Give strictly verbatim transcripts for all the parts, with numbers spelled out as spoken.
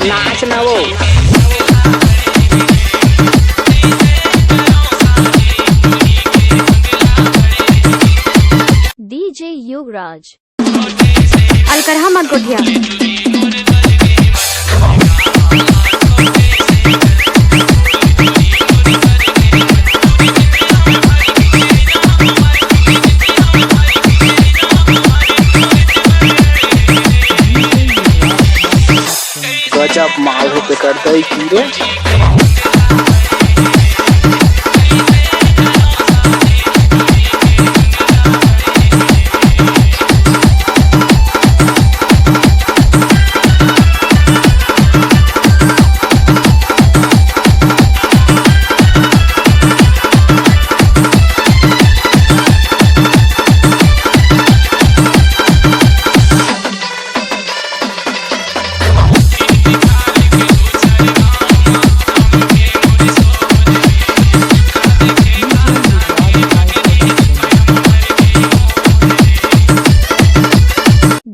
नाच ना वो। DJ युवराज। अलकरहा मत गोठिया। गजब माल हो के कर दई की रे।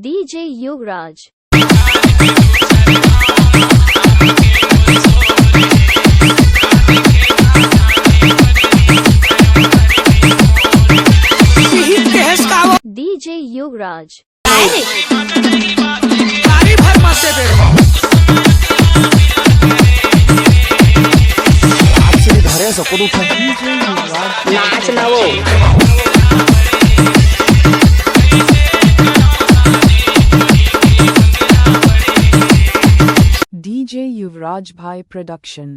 DJ युवराज। DJ युवराज। तारी भर मत दे बे। आज से धरे सको उठा। नाच ना वो। DJ युवराज भाई production।